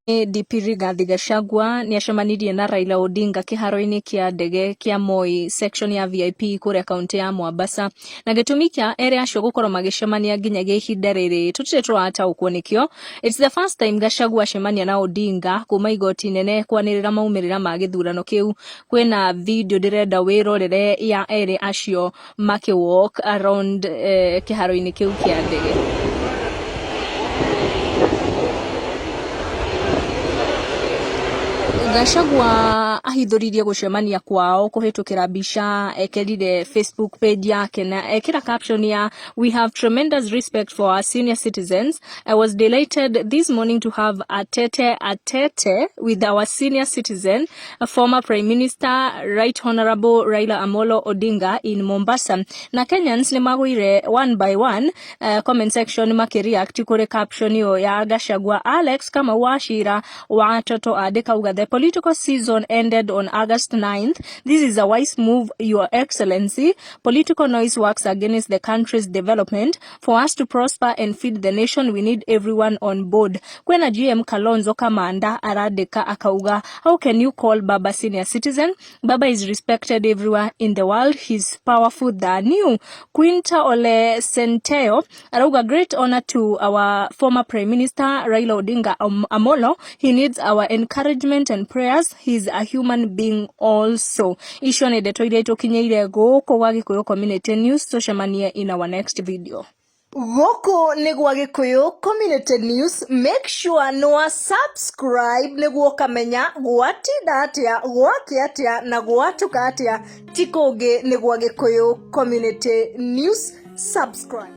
DP Rigathi Gachagua nĩacemanirie na Raila Odinga kĩharo-inĩ kĩa ndege kĩa Moi section ya VIP kũrĩa kaunti ya Mombasa. Na gĩtũmi kĩa erĩ acio gũkorwo magĩcemania nginyagia ihinda rĩrĩ tũtirĩ tũrataũkwo nĩkĩo. It's the first time Gachagua acemania na Odinga kuma igoti inene kwanĩrĩra maumĩrĩra ma gĩthurano kĩu. Kwĩna video ndĩrenda wĩrorere ya erĩ acio makĩ walk around kĩharo-inĩ kĩu kĩa ndege. Gachagua ahithũririe gũcemania kwao kũhĩtũkĩra mbica ekĩrire Facebook page yake na ekĩra caption ya "We have tremendous respect for our senior citizens. I was delighted this morning to have a tete a tete with our senior citizen, former Prime Minister Right Honorable Raila Amolo Odinga in Mombasa." Na Kenyans nĩ magũire one by one comment section makĩreact kũrĩ caption ĩyo ya Gachagua. Alex Kamau Wachira wa Toto andĩka uga, "The political season ended on August 9th. This is a wise move, Your Excellency. Political noise works against the country's development. For us to prosper and feed the nation, we need everyone on board." Kwena GM Kalonzo Kamanda arandĩka akauga, "How can you call Baba senior citizen? Baba is respected everywhere in the world. He's powerful than you." Quinta Ole Senteo arauga, "Great honor to our former Prime Minister Raila Odinga Amolo. He needs our encouragement and prayers. He's a human being also." Icio nĩ ndeto iria itũkinyĩire gũkũ gwa Gĩkũyũ Community News. Tũcemanie in our next video. Gũkũ nĩ gwa Gĩkũyũ Community News. Make sure nĩ wa subscribe nĩguo ũkamenya gwatinda atĩa, gwakĩa atĩa na gwatuka atĩa. Ti kũngĩ, nĩ gwa Gĩkũyũ Community News. Subscribe.